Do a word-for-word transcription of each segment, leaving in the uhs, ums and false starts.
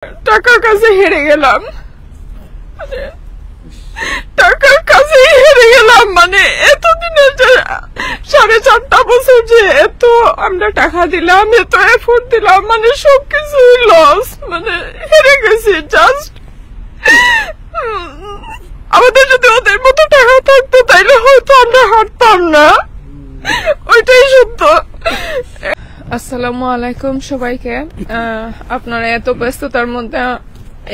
টাকার কাছে হেরে গেলাম, মানে, টাকার কাছে হেরে গেলাম। মানে, এতদিনের যে সাড়ে চারটা বছর যে এত আমরা টাকা দিলাম, এত এফোর্ট দিলাম, মানে, সবকিছুই লস, মানে, হেরে গেছি জাস্ট। আমাদের যদি ওদের মতো টাকা থাকতো, তাইলে হয়তো আমরা হারতাম না, ওইটাই সত্য। আসসালামু আলাইকুম সবাইকে। আহ, আপনারা এত ব্যস্ততার মধ্যে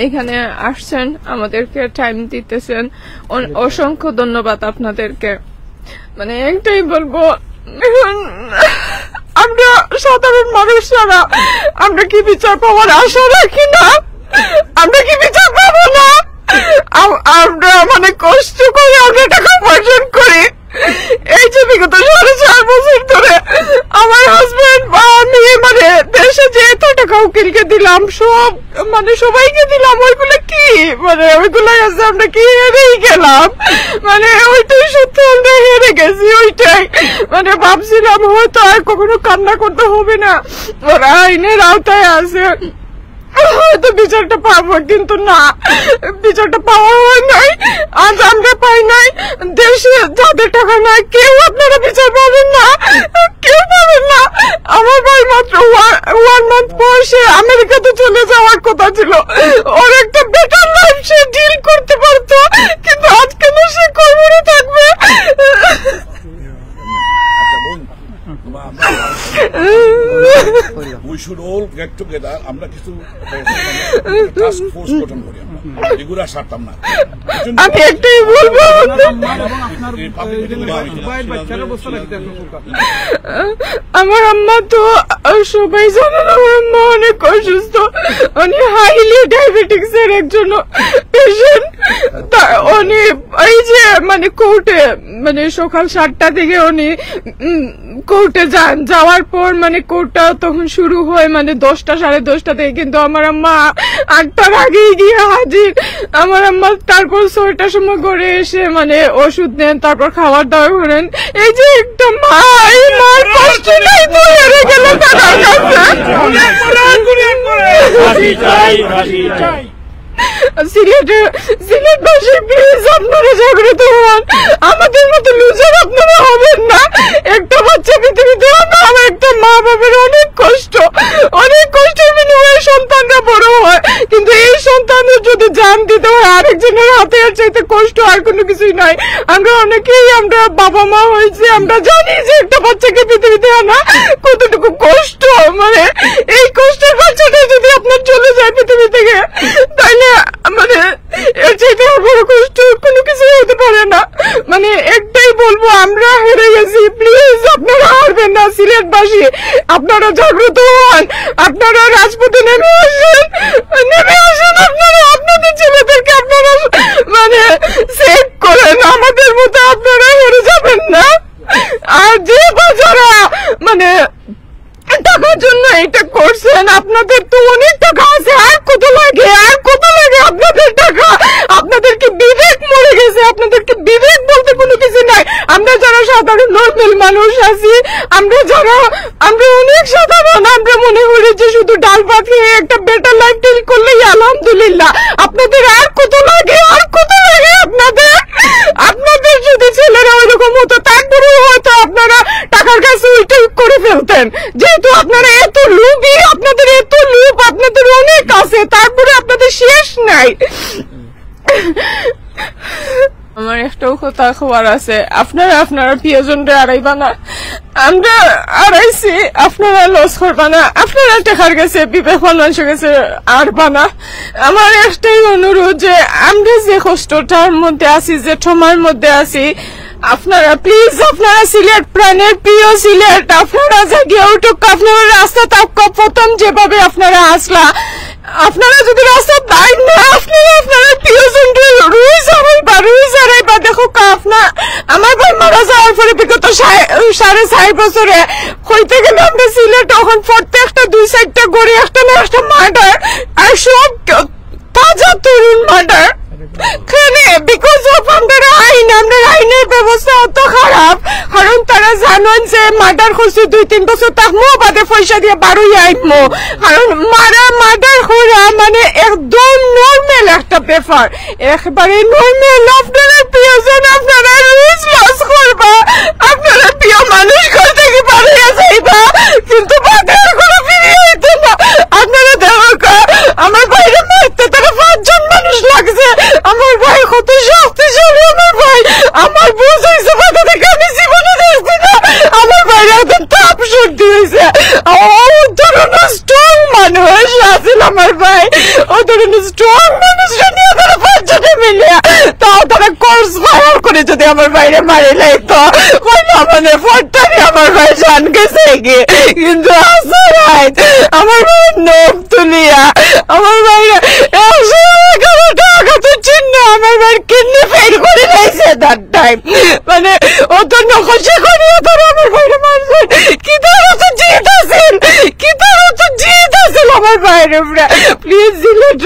এখানে আসছেন, আমাদেরকে টাইম দিতেছেন, অন- অসংখ্য ধন্যবাদ আপনাদেরকে। মানে, একটাই বলবো, এখন আমরা সাধারণ মানুষ ছাড়া আমরা কি বিচার পাওয়ার আশা রাখি না? আমরা কি বিচার পাবো না? আম- আমরা, মানে, কষ্ট করে আমরা টাকা উপার্জন করি। এই যে বিগত সাড়ে চার বছর ধরে আমার হাজবেন্ড বা আমি, মানে, দেশে যে এত টাকা উকিলকে দিলাম, সব, মানে, সবাইকে দিলাম, ওইগুলো কি, মানে, ওইগুলো গেছে, আমরা কি হেরেই গেলাম? মানে, ওইটাই সত্য, আমরা হেরে গেছি। ওইটাই, মানে, ভাবছিলাম হয়তো আর কখনো কান্না করতে হবে না, ওরা আইনের আওতায় আছে, হয়তো বিচারটা পাবো, কিন্তু না, বিচারটা পাওয়া হয় নাই। আজ আমরা পাই নাই। দেশে যাদের টাকা নাই, কেউ আপনারা বিচার পাবেন না, কেউ পাবেন না। আমার ভাই মাত্র ওয়ান মান্থ পর সে আমেরিকাতে চলে যাওয়ার কথা ছিল, ওর একটা বেটার লাইফ সে ডিল করতে পারতো, কিন্তু আজ কেন সে কবরে থাকবে? We should all get together. আমরা কিছু টাস্ক ফোর্স গঠন করি, আমরা এগুলা ছাড়তাম না। আমি একটাই বলবো, এই পাবলিক মিটিং এ আমি আমার আম্মা তো, আহ, সবাই জানেন, আমার আম্মা অনেক অসুস্থ, উনি হাইলি ডায়াবেটিক্স এর একজন পেশেন্ট। উনি এই যে, মানে, কোর্টে, মানে, সকাল সাতটা থেকে উনি, উম, কোর্টে যান, যাওয়ার পর, মানে, কোর্টটা তখন শুরু হয়, মানে, দশটা, সাড়ে দশটা থেকে, কিন্তু আমার আম্মা আটটার আগেই গিয়ে হাজির। আমার আম্মা তারপর ছয়টার সময় ঘরে এসে, মানে, ওষুধ নেন, তারপর খাবার দাবার করেন। এই যে একটা মা, এই মার কষ্ট নাই তো হেরে গেল তার কাছে। সিলেটে, সিলেটবাসী, প্লিজ, আপনারা জাগ্রত হন। আমাদের মতো লুজার আপনারা হবেন না। একটা বাচ্চা পৃথিবীতে আমার একটা মা বাবার অনেক কষ্ট, অনেক কষ্টের বিনিময়ে সন্তানরা বড় হয়, কিন্তু এই সন্তানের যদি জান দিতে হয় আরেকজনের হাতে, এর চাইতে কষ্ট আর কোনো কিছুই নাই। আমরা অনেকেই, আমরা বাবা মা হয়েছি, আমরা জানি যে একটা বাচ্চাকে পৃথিবীতে আনা কতটুকু কষ্ট। মানে, এই কষ্টের বাচ্চাটা যদি আপনার চলে যায় পৃথিবী থেকে, তাহলে, মানে, এর চাইতে আর বড় কষ্ট কোনো কিছু হতে পারে না। মানে, একটাই বলবো, আমরা হেরে গেছি, প্লিজ আপনারা হারবেন না। সিলেটবাসী, আপনারা জাগ্রত হন, আপনারা রাজপথে নেমে আসেন, নেমে আসেন। আপনারা আপনাদের ছেলেদেরকে আপনারা, মানে, সেভ করেন, আমাদের মতো আপনারা হেরে যাবেন না। আর যে বা যারা, মানে, টাকার জন্য এটা করছেন, আপনাদের তো অনেক টাকা আছে, আর কত লাগে, আর কত লাগে আপনাদের টাকা? আপনাদের কি বিবেক মরে গেছে? আপনাদের কি বিবেক বলতে কোনো কিছু নাই? আমরা যারা সাধারণ নর্মাল মানুষ আছি, আমরা যারা, আমরা অনেক সাধারণ, আমরা মনে করি যে শুধু ডাল ভাত খেয়ে একটা বেটার লাইফ ডিল করলেই আলহামদুলিল্লাহ। আপনাদের আর কত লাগে, আর কত লাগে আপনাদের? আপনাদের যদি ছেলেরা ওইরকম হতো, তারপরেও হয়তো আপনারা টাকার কাছে ওইটাই করে ফেলতেন। যেহেতু আপনারা এত লোভী, আপনাদের এত লোভ, আপনাদের অনেক আছে, তারপরে আপনাদের শেষ নাই। আমার একটাও কথা কওয়ার আছে, আপনারা আপনারা প্রিয়জনরে আড়াইবা না। আমরা আড়াইছি, আপনারা লস করবা না। আপনারা টেকার গেছে, বিবেকবান মানুষের গেছে আড়বা না। আমার একটাই অনুরোধ যে আমরা যে কষ্টটার মধ্যে আছি, যে ট্রমার মধ্যে আছি, আপনারা প্লিজ, আপনারা সিলেট, প্রাণের প্রিয় সিলেট, আপনারা জাগিয়া উঠুক, আপনারা রাস্তা থাকুক, প্রথম যেভাবে আপনারা আসলা, আপনারা যদি রাস্তা পাইন না, আপনারা আপনারা প্রিয়জনরে রুই হারাইবা, রুই হারাইবা। দেখো কা, আপনার আমার ভাই মারা যাওয়ার পরে বিগত সাড়ে চার বছরে কইতে গেলে আমরা সিলেট এখন প্রত্যেকটা দুই চারটা ঘরে একটা না একটা মার্ডার, আর সব তাজা তরুণ মার্ডার। কেনে? বিকজ অফ আমরার আইন, আমরার আইনের ব্যবস্থা অত খারাপ, কারণ তারা জান যে মার্ডার করছে, দুই তিন বছর থাকমু, বাদে পয়সা দিয়া বারোই আইমু। কারণ মারা মার্ডার করা মানে একদম নর্মাল একটা ব্যাপার, একেবারে নর্মাল। আপনারা প্রিয়জন, আপনারা রুজ লস করবা, আপনারা প্রিয় মানুষ ঘর থাকি বারোইয়া যাইবা, কিন্তু বাদে আর কোনো ফিরিয়া আইতো না। আপনারা দেখউক্কা, আমার ভাইরে মারতে তারা পাঁচজন মানুষ লাগছে। আমার ভাই কত শক্তিশালী, আমার ভাই, আমার বুঝ হইছে, বাদে দেখে আমি জীবনে দেখছি না। আমার ভাইরে একদম তাপ সর্দি হইছে। ও ধরনের স্ট্রং মানুষ আছিল আমার ভাই, ও ধরনের স্ট্রং মানুষ নিয়া তারা পাঁচজনে মিলিয়া, তাও তারা কোর্স ফায়ার করে যদি আমার ভাইরে মারি লাইতো, কইলা মানে ফট্টানি আমার ভাই জান গেছে কি। কিন্তু আসলে আমার ভাই নখ তুলিয়া আমার ভাইরে একশো এগারোটা আঘাতের চিহ্ন আমার ভাইর কিডনি ফেল করে লাইছে তার টাইম। মানে ও তো নকশি করিয়া তারা আমার ভাইরে মারছে। কিতার তো জিদ আছিল, কিতার তো জিদ আছিল আমার ভাইর উপরে। প্লিজ সিলেট,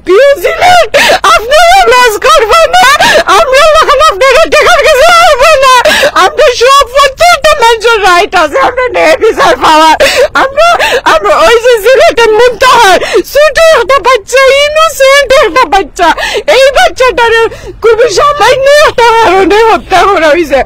প্লিজ সিলেট, আপনারা লস করবা না। আমরা এখন আপনারা টেকার কাছে আইব না। আমরা সব প্রত্যেকটা মানুষের রাইট আছে, আমরা ন্যায় বিচার পাওয়ার। আমরা আমরা ওই যে সিলেটের মুন্তাহার ছোট একটা বাচ্চা, ইনোসেন্ট একটা বাচ্চা, এই বাচ্চাটারে খুবই সামান্য একটা কারণে হত্যা করা হইছে।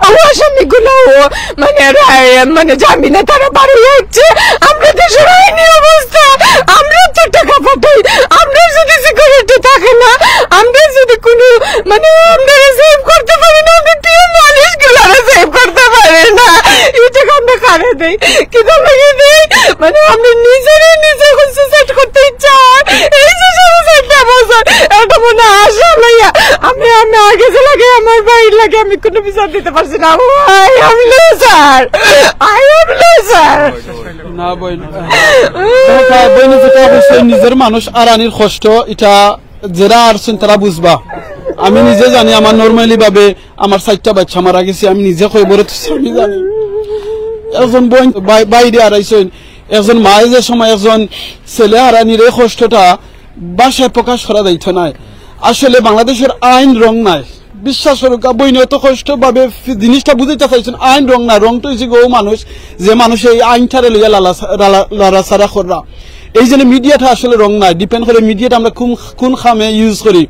ও আসামিগুলা ও মানে রায় মানে জামিনে তারা বারোই হচ্ছে। আমরা দেশের আইনি অবস্থা, আমরা তো টাকা পাঠাই, আমরা যদি সিকিউরিটি থাকে না, আমরা যদি কোনো মানে আমরা সেভ করতে পারি না, আমরা প্রিয় মানুষগুলারে সেভ করতে পারি না। এই টাকা আমরা কারে দেই, কিতা লাগি দেই? মানে আমরা নিজেরে নিজে এখন সুইসাইড করতে ইচ্ছা হয়। এই যে সাড়ে চারটা বছর একটা মনে আশা লইয়া আমি আমি আগে যে লাগে আমার ভাইর লাগে আমি কোনো বিচার দিতে পারছি না। I am loser, I am loser. না বইন, বইন যেটা অবশ্যই নিজের মানুষ আর আনির কষ্ট, এটা যারা আরছইন তারা বুঝবা। আমি নিজে জানি আমার নরমালি ভাবে আমার চাইরটা বাচ্চা মারা গেছে, আমি নিজে কই বড় তো আমি জানি। একজন বইন বাই- বাইরে আরাইছইন, একজন মায়ে যে সময় একজন ছেলে হারানির এই কষ্টটা ভাষায় প্রকাশ করা যাইতো নায়। আসলে বাংলাদেশের আইন রং নাই, বিশ্বাস করুক্কা, বইন অত কষ্ট ভাবে ফি- জিনিসটা বুঝাইতে চাইছইন, আইন রং না, রং তো হইছে গো মানুষ, যে মানুষ এই আইনটারে লইয়া লালা- লালা- লড়াচড়া কররা। এই জন্য মিডিয়াটা আসলে রং নাই, ডিপেন্ড করে মিডিয়াটা আমরা কোন কোন কামে ইউজ করি।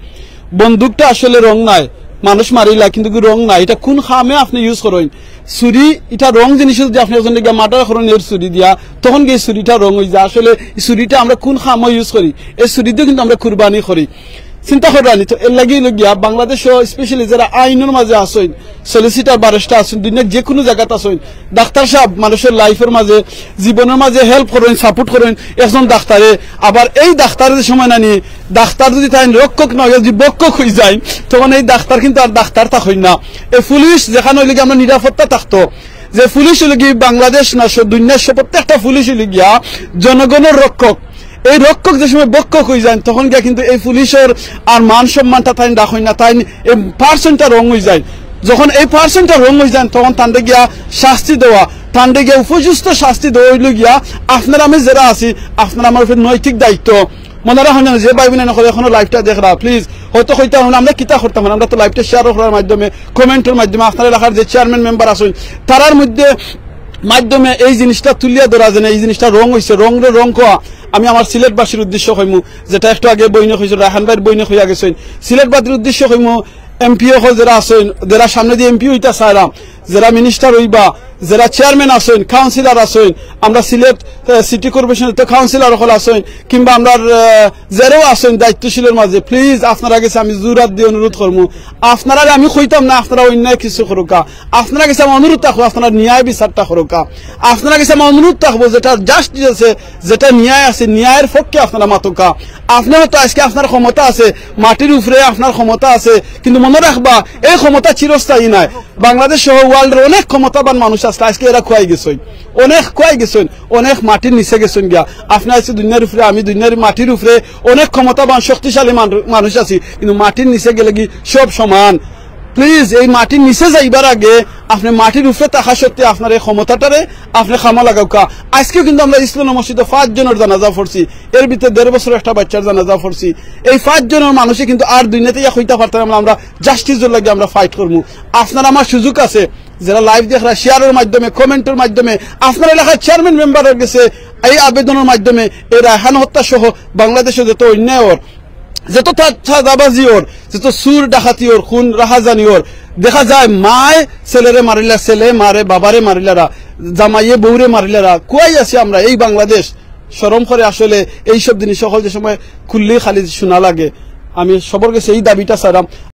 বন্দুকটা আসলে রং নাই, মানুষ মারিলা কিন্তু কি রং নাই, এটা কোন কামে আপনি ইউজ করেন। ছুরি এটা রং জিনিস, যদি আপনি একজন গিয়া মার্ডার করেন এর ছুরি দিয়া, তখন গিয়ে ছুরিটা রং হয়ে যায়। আসলে এই ছুরিটা আমরা কোন কামে ইউজ করি, এই ছুরি দিয়ে কিন্তু আমরা কুরবানি করি। চিন্তা করবানি তো এর লাগি লগিয়া বাংলাদেশও স্পেশালি যারা আইনের মাঝে আছইন, সলিসিটার ব্যারিস্টার আছইন, দুনিয়ার যে কোনো জায়গাত আছইন, ডাক্তার সাহেব মানুষের লাইফের মাঝে জীবনের মাঝে হেল্প করেন, সাপোর্ট করেন একজন ডাক্তারে। আবার এই ডাক্তারের যে সময় নানি ডাক্তার যদি তাই রক্ষক না হইয়া যদি বক্ষক হয়ে যায়, তখন এই ডাক্তার কিন্তু আর ডাক্তার থাকইন না। এই পুলিশ যেখানে হইলে কি আমরা নিরাপত্তা থাকতো, যে পুলিশ হইলে কি বাংলাদেশ না সব দুনিয়ার সব প্রত্যেকটা পুলিশ হইলে গিয়া জনগণের রক্ষক। এই রক্ষক যে সময় বক্ষক হয়ে যান তখন গিয়া কিন্তু এই পুলিশের আর মান সম্মানটা তাই রাখইন না, তাই এই পার্সনটা রং হয়ে যায়। যখন এই পার্সনটা রং হয়ে যান তখন তান্ডে গিয়া শাস্তি দেওয়া, তান্ডে গিয়া উপযুক্ত শাস্তি দেওয়া হইল গিয়া আপনারা আমি যারা আছি আপনারা আমার উপরে নৈতিক দায়িত্ব। মনে রাখুন যেন যে ভাই বোন করে এখনো লাইভটা দেখরা প্লিজ হয়তো কইতে পারুন আমরা কিতা করতাম না, আমরা তো লাইভটা শেয়ার করার মাধ্যমে কমেন্টের মাধ্যমে আপনারা এলাকার যে চেয়ারম্যান মেম্বার আছেন তারার মধ্যে মাধ্যমে এই জিনিসটা তুলিয়া ধরা যেন এই জিনিসটা রং হইছে, রং রে রং কোয়া। আমি আমার সিলেটবাসীর উদ্দেশ্য কইমু, যেটা একটু আগে বইনে কইছিল, রায়হান ভাইর বইনে কইয়া গেছেন, সিলেটবাসীর উদ্দেশ্য কইমু, এমপি হল যারা আছেন, যারা সামনে দিয়ে এমপি হইতা চাইলাম, যারা মিনিস্টার হইবা, যারা চেয়ারম্যান আছেন, কাউন্সিলর আছেন, আমরা সিলেট সিটি কর্পোরেশনের তো কাউন্সিলর হল আছেন, কিংবা আমরা যেরাও আছেন দায়িত্বশীলের মাঝে, প্লিজ আপনারা গেছে আমি জোর হাত দিয়ে অনুরোধ করবো, আপনারা আমি কইতাম না আপনারা অন্যায় কিছু করুকা, আপনারা গেছে আমার অনুরোধ থাকবো আপনারা ন্যায় বিচারটা করুকা, আপনারা গেছে আমার অনুরোধ থাকবো যেটা জাস্টিস আছে, যেটা ন্যায় আছে, ন্যায়ের পক্ষে আপনারা মাতুকা। আপনারা তো আজকে আপনার ক্ষমতা আছে, মাটির উপরে আপনার ক্ষমতা আছে, কিন্তু মনে রাখবা এই ক্ষমতা চিরস্থায়ী নয়। বাংলাদেশ সহ ওয়ার্ল্ডের অনেক ক্ষমতাবান মানুষ আছে, আজকে এরা খুয়াই গেছেন, অনেক খুয়াই গেছেন, অনেক মাটির নিচে গেছেন গিয়া। আপনি আজকে দুনিয়ার উপরে, আমি দুনিয়ার মাটির উপরে অনেক ক্ষমতাবান শক্তিশালী মানু- মানুষ আছি, কিন্তু মাটির নিচে গেলে কি সব সমান? প্লিজ এই মাটির নিচে যাইবার আগে আপনি মাটির উপরে থাকা সত্ত্বে আপনার এই ক্ষমতাটারে আপনি কামো লাগাউকা। আজকেও কিন্তু আমরা ইসলাম মসজিদে পাঁচ জনের জানাজা পড়ছি, এর ভিতরে দেড় বছর একটা বাচ্চার জানাজা পড়ছি। এই পাঁচ জনের মানুষে কিন্তু আর দুনিয়াতে ইয়া কইতা পারতাম না, আমরা জাস্টিসের লাগি আমরা ফাইট করবো। আপনার আমার সুযোগ আছে, যেরা লাইভ দেখরা, শেয়ারর মাধ্যমে, কমেন্টর মাধ্যমে, আপনার এলাকার চেয়ারম্যান মেম্বারর গেছে এই আবেদনর মাধ্যমে এই রায়হান হত্যা সহ বাংলাদেশো যত অন্যায় অর, যত তা-, চাঁদাবাজি অর, যত চুর ডাকাতি অর, খুন রাহাজানি অর, দেখা যায় মায় ছেলেরে মারিলা, ছেলে মারে বাবারে মারিলারা, জামাইয়ে বউরে মারিলারা, কুয়াই আছি আমরা এই বাংলাদেশ। শরম করে আসলে এইসব জিনিস সকল যে সময় খুললেই খালি শোনা লাগে। আমি সবর গেছে এই দাবিটা ছাড়াম।